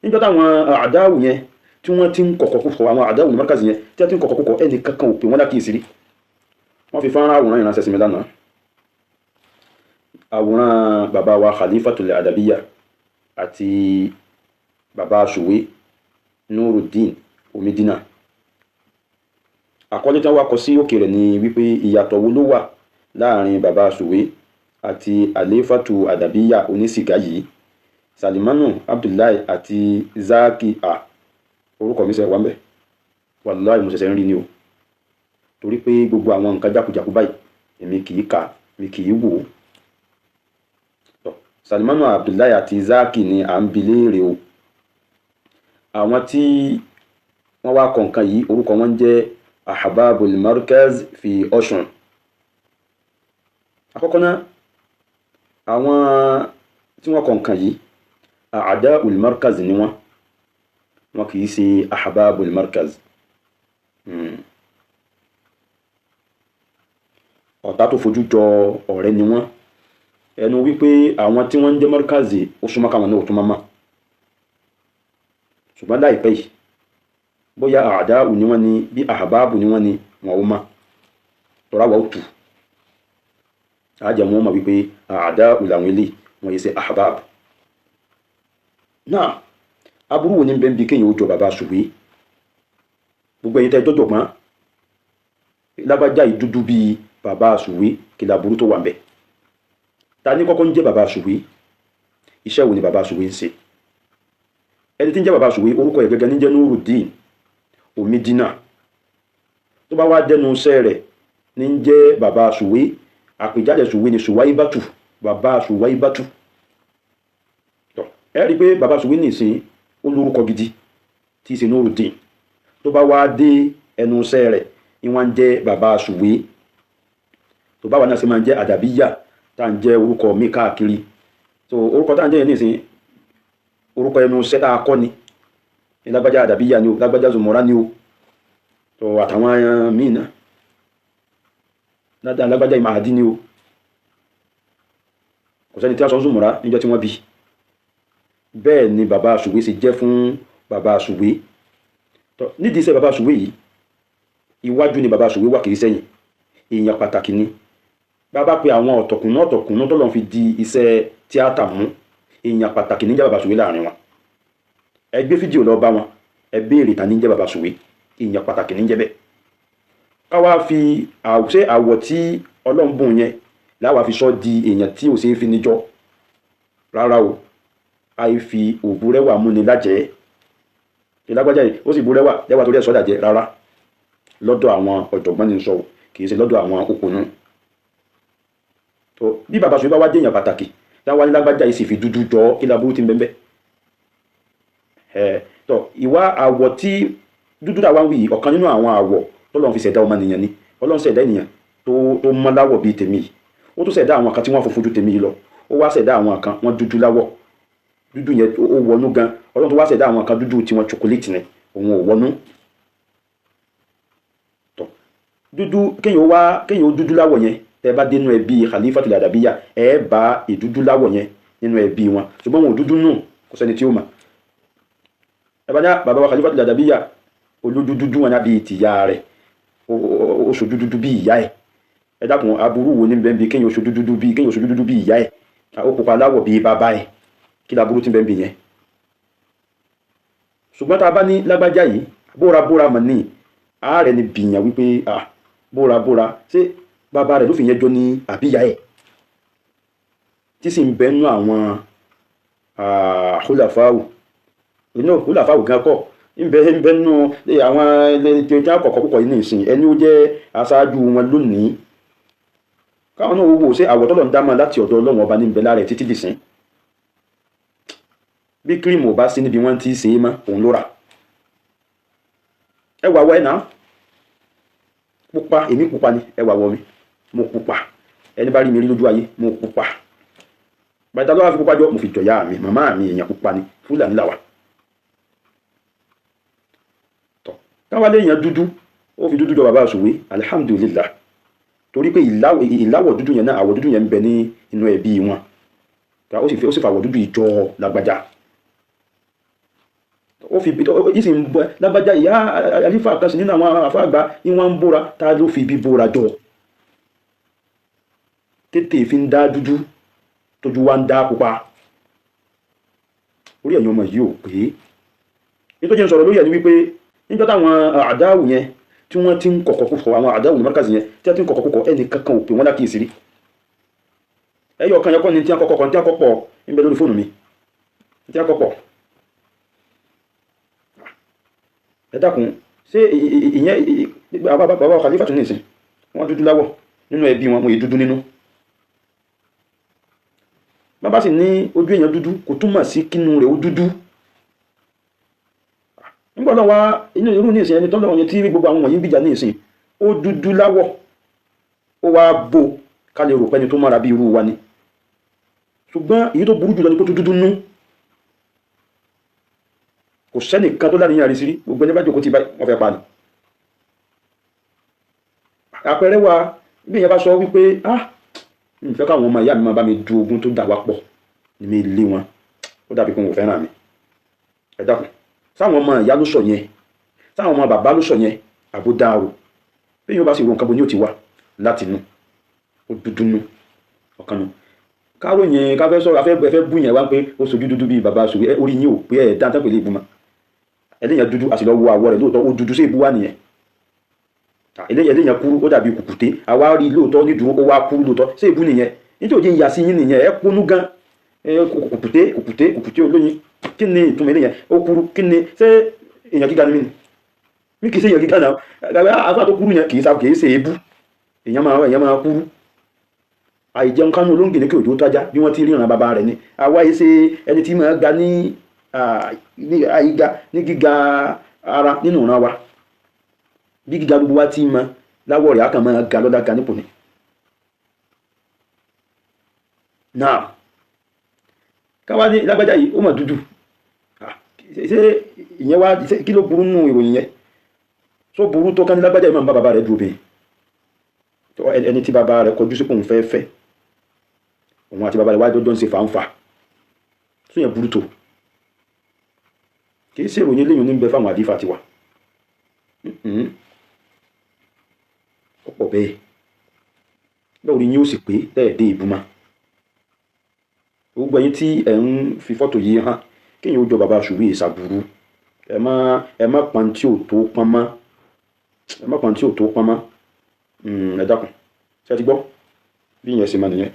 Níjọ́ táwọn àdáwù yẹn tí wọ́n ti ń kọ̀kọ̀ kúkọ̀, àwọn àdáwù ní markaz yẹn tí wọ́n ti ń kọ̀kọ̀ kúkọ̀, ẹnì kankan ò pè wọ́n lákìísí rí. Wọ́n fi fọ́nrán àwòrán ìránṣẹ́ sí mi lánàá, àwòrán bàbá wa Khalifatul Adabiyya àti bàbá Suwe Nuruddin Omidina. Àkọlé tí wọ́n wá kọ sí òkè rẹ̀ ni wípé ìyàtọ̀ wo ló wà láàrin bàbá Suwe àti Khalifatu Adabiyya onísìgá yìí, Salimanu Abdullahi àti Zaki. A orúkọ mi sẹ wà ń bẹ, wàláì mo ṣẹ̀ṣẹ̀ ń rí ni o, torí pé gbogbo àwọn nǹkan jákujàku báyìí èmi kì í kà, mi kì í wò ó. Salimanu Abdullahi àti Zaki ni à ń bi léèrè o. Àwọn tí wọ́n wá kọ nǹkan yìí, orúkọ wọn jẹ́ Ahbabul Markaz fi Ọ̀ṣun. Àkọ́kọ́ náà, àwọn tí wọ́n kọ nǹkan yìí, A'da'ul Markaz ni wọ́n, wọn kì í ṣe Ahbabul Markaz. Ọ̀tá tó fojú jọ ọ̀rẹ́ ni wọ́n. Ẹnu wípé àwọn tí wọ́n ń jẹ́ Markaz ó súnmọ́ káwọn náà ó tún máa, ṣùgbọ́n láìpẹ́ yìí bóyá àdáhù ni wọ́n ní bí àhàbáàbù ni wọ́n ní wọn ó mọ̀, tọ́ra wà ó tù àjẹ́ wọn mọ̀ wípé àdáhù làwọn eléyìí, wọ́n yẹ ṣe àhàbáàbù náà. Aburú wo ni bẹ́ẹ̀ bí kéèyàn ó jọ bàbá Suwe? Gbogbo ẹ̀yin tẹ́ jọ́jọ̀ gbọ́n lágbájá yìí dúdú bíi bàbá Suwe, kí laburú tó wà ń bẹ̀? Ta ní kọ́kọ́ ń jẹ́ bàbá Suwe? Iṣẹ́ wo ni bàbá Suwe ń ṣe? Ẹni tí ń jẹ́ bàbá Suwe, orúkọ ẹ̀ gẹ́gẹ́ ní jẹ́ Nuruddin Omidina. Tó bá wá dẹnu iṣẹ́ rẹ̀ ní ń jẹ́ bàbá Suwe. Àpèjáde Suwe ni Suwaibatu, bàbá Suwaibatu. Ẹ rí i pé bàbá Suwe nìsín ó lórúkọ gidi tí í ṣe Nuruddin. Tó bá wá dé ẹnu iṣẹ́ rẹ̀ ní wọ́n ń jẹ́ bàbá Suwe. Tó bá wà náà ṣe máa ń jẹ́ Àdàbíyà, tá à ń jẹ́ orúkọ mi káàkiri. So orúkọ tá à ń jẹ́ yẹn nìsín, orúkọ ẹnu iṣẹ́ tá a kọ́ ni. Lágbájá Àdàbíyà ni o, lágbájá Zùmọ̀rá ni o, tó àtàwọn míì náà, lágbájá Ìmáàdí ni o. Kò sẹ́ni tí a sọ Zùmọ̀rá níjọ́ tí wọ́n bí. Bẹ́ẹ̀ ni bàbá Suwe ṣe jẹ́ fún bàbá Suwe. Nídìí iṣẹ́ bàbá Suwe yìí, iwájú ni bàbá Suwe wà, kìí sẹ́yìn. Èèyàn pàtàkì ni. Bàbá pé àwọn ọ̀tọ̀kùnú ọ̀tọ̀kùnú tó lọ́n fi di iṣẹ́ tíátà mú, èèyàn pàtàkì ní jẹ́ bàbá Suwe láàrin wọn. Ẹ gbé fídíò lọ bá wọn, ẹ béèrè ta ní jẹ́ bàbá Suwe. Èèyàn pàtàkì ní jẹ́ bẹ́ẹ̀. Ká wá fi ṣé àwọ̀ tí Ọlọ́run bùn yẹn láwa fi sọ di èèyàn tí ò ṣeé fi níjọ? Rárá o, àì fi òbúrẹ́wà múni lájẹ́. Ìlágbájá yìí ó sì búrẹ́wà lẹ́wà torí ẹ̀ sọ́dà jẹ́? Rárá, lọ́dọ̀ àwọn ọ̀jọ̀gbọ́n ní sọ, kì í ṣe lọ́dọ̀ àwọn òpònú. Tó bí bàbá Suwe bá wá déèyàn pàtàkì táwa ní lágbájá yìí sì fi dúdú jọ, kí laburú ti ń bẹ́ẹ̀ ẹ̀ tọ́? Ìwà àwọ̀ tí dúdú tàwa ń wí yìí, ọ̀kan nínú àwọn àwọ̀ tọ́lọ́run fi ṣẹ̀dá ọmọnìyàn ni. Ọlọ́run ṣẹ̀dá ènìyàn tó mọ́ láwọ̀ bíi tèmi yìí, ó tún ṣẹ̀dá àwọn kan tí wọ́n funfun ju tèmi yìí lọ, ó wá ṣẹ̀dá àwọn kan wọ́n dúdú láwọ̀, dúdú yẹn ó wọnú gan. Ọlọ́run tó wá ṣẹ̀dá àwọn kan, dúdú tiwọn chocolate ni, òun ò wọnú. Tọ́ dúdú, kéèyàn ó wá kéèyàn ó dúdú láwọ̀ yẹn, tẹ́ bá dénú ẹbí Khalifatul Adabiyya, ẹ bá ìdúdú láwọ̀ yẹn nínú ẹbí wọn, ṣùgbọ́n wọn ò dúdú nù, kò sẹ́ni tí ó mọ̀. Ẹ bá ní bàbá wa Khalifatul Adabiyya olójú dúdú wọn bí tìyá rẹ̀, ó ṣojú dúdú bí ìyá ẹ̀. Ẹ dákun, aburú wo ní bẹ́ẹ̀ bí kéèyàn oṣojú dúdú bí kéèyàn oṣojú dúdú bí ìyá ẹ̀, ó pupa láwọ̀ bí bàbá ẹ̀? Kí laburú tí bẹ́ẹ̀ bí yẹn? Ṣùgbọ́n tá a bá ní lágbájá yìí bóra bóra mọ̀ ní ààrẹ ni bìyàn wípé ah, bóra bóra, ṣé bàbá rẹ̀ ló fi yẹn jọ ní àbíyá ẹ̀? Tí sì ń bẹ́nu àwọn húlàfáwù inú húlàfáwù gan kọ́ ń bẹ nínú àwọn tí wọ́n kọ̀kọ́ púpọ̀ yìí nìsín, ẹni ó jẹ́ aṣáájú wọn lónìí, káwọn náà wò ṣé àwọ̀ tọ́lọ̀ ń dá mọ́ láti ọ̀dọ̀ Ọlọ́run ọba ní ń bẹ lára ẹ̀ títí dìsín. Bí kírímù ò bá sí níbi wọ́n ti ṣe é mọ́, òun ló rà. Ẹ wà wọ ẹ̀ náà pupa, èmi pupa ni. Ẹ wà wọ mi, mo pupa. Ẹni bá rí mi rí lójú ayé, mo pupa. Bàtà lọ́wọ́ fi pupa jọ, mo fi jọ̀yà mi, màmá mi èèyàn pupa ni, Fúlàní làwà. Tọ́ káwá léèyàn dúdú, ó fi dúdú jọ bàbá Sùwé, alihamudulilá, torí pé ìláwọ̀ dúdú yẹn náà, àwọ̀ dúdú yẹn ń bẹ ní inú ẹbí wọn, ó sì fàwọ̀ dúdú ìjọ lágbájá. Ó fi ìsì ń bọ lágbájá ìyá àlífà kan sí nínú àwọn àfáàgbà ní wọ́n ń bóra. Ta ló fi ibi bóra jọ tètè fi ń dá dúdú, tójú wa ń dá pupa? Orí ẹ̀yin ọmọ yìí ò pé. Nítorí ń sọ̀rọ̀ lórí ẹ̀ ní wípé níjọ́ táwọn àdáwù yẹn tí wọ́n ti ń kọ̀kọ̀ kúkọ̀, àwọn àdáwù ní markaz yẹn tí wọ́n ti ń kọ̀kọ̀ kúkọ̀, ẹnì kankan ò pè wọ́n lákìísí rí. Ẹyọ kan yẹn kọ́ ni tí wọ́n kọ́kọ́ kan tí wọ́n kọ́ pọ̀ ń bẹ lórí fóònù mi tí wọ́n kọ́ pọ̀. Ẹ dákun, ṣé ìyẹn bàbá Khalifa tún ní ìsìn wọ́n dúdú láwọ̀ nínú ẹbí wọn, mo yẹ dúdú nínú. Bàbá sì ní ojú èèyàn dúdú, kò túmọ̀ sí kínú rẹ̀ ó dúdú. Nígbà náà wá inú irú ní ìsìn, ẹni tọ́lọ́ yẹn tí gbogbo àwọn wọ̀nyí ń bìjà ní ìsìn, ó dúdú láwọ̀, ó wá bo ká lè rò pẹ́ni tó mọ́ra bí irú wa ni. Ṣùgbọ́n èyí tó burú jùlọ ni kó tó dúdú nú. Kò sẹ́nìkan tó láníyàn rí sí rí. Gbogbo ẹni bá jókòó tí báyìí, wọ́n fẹ́ pa ni. Àpẹẹrẹ wa, bí èèyàn bá sọ wípé, "Ah, n fẹ́ káwọn ọmọ ìyá mi máa bá mi du ogun tó dà wá pọ̀ ní mi lé wọn, ó dàbí pé wọn ò fẹ́ràn mi." Ẹ dákun, sáwọn ọmọ ìyá ló sọ yẹn? Sáwọn ọmọ bàbá ló sọ yẹn? Àbó dáàrò bí èèyàn bá sì ro nǹkan, bo ní ò ti wá láti inú? Ó dúdú nú ọ̀kan nu. Káró yẹn ká fẹ́ sọ̀rọ̀, afẹ́ fẹ́ bú yẹn wá pé ó sojú dúdú bíi bàbá sòwé. Orí yín ò pé. Ẹ̀ dáńtẹ́ pẹ̀lú ìbúmọ́ ẹlẹ́yìn dúdú, àti lọ wo àwọ̀ rẹ̀ lóòótọ́, ó dúdú. Sí ìbú wá nìyẹn? Eléyàn kúrú, ó dàbí kùkùté. Àwa rí lóòótọ́ nídùú, ó wá kúrú lóòótọ́. Sí ìbú nìyẹn? Nítorí òjì ń yà sí yín nìyẹn. Ẹ kúnú gan. Kùkùté, kùkùté, kùkùté olóyin, kí ni ìtumọ̀ eléyẹn? Ó kúrú, kí ni? Ṣé èèyàn gíga ni mí? Ni mí kì í ṣe èèyàn gíga náà. Àfa tó kúrú yẹn kì í sa, kì í ṣe èébú. Èèyàn máa kúrú. Àìjẹun kánú olóńgbò ní kí òjò tájá bí wọ́n ti ríran bàbá rẹ̀ ni. Àwa yìí ṣe ẹni tí máa ga ní àìga ní gíga ara nínú ìran wa. Bí gíga gbogbo wa ti mọ láwọ̀ rẹ̀, á kàn máa ga lọ́dá ga nípò ni. Náà káwá ní lágbájá yìí, ó mọ̀ dúdú. Ṣé ìyẹn wá, kí ló burú nínú ìròyìn yẹn? Tó burú tó ká ní lágbájá yìí máa ń bá bàbá rẹ̀ dúró bẹ́ẹ̀? Ẹni tí bàbá rẹ̀ kọjú sí pé òun fẹ́ fẹ́, òun àti bàbá rẹ̀ wá jọjọ́ ń ṣe fàǹfà tó yẹn burú tó? Kì í ṣe ìròyìn eléyìí ní bẹ fáwọn àdífà tiwa. Ó pọ̀ bẹ́ẹ̀ bẹ́ẹ̀. Orí yín ó sì pé tẹ́ẹ̀dé ìbúmá. Gbogbo ẹ̀yin tí ẹ̀ ń fi fọ́tò yìí hàn, kéèyàn ó jọ bàbá ṣùgbọ́n ìṣàbùrú. Ẹ má pọn tí ò tó pọn mọ́. Ẹ má pọn tí ò tó pọn mọ́. Ẹ dákun, ṣé ẹ ti gbọ́ bí ìyẹn ṣe máa nìyẹn?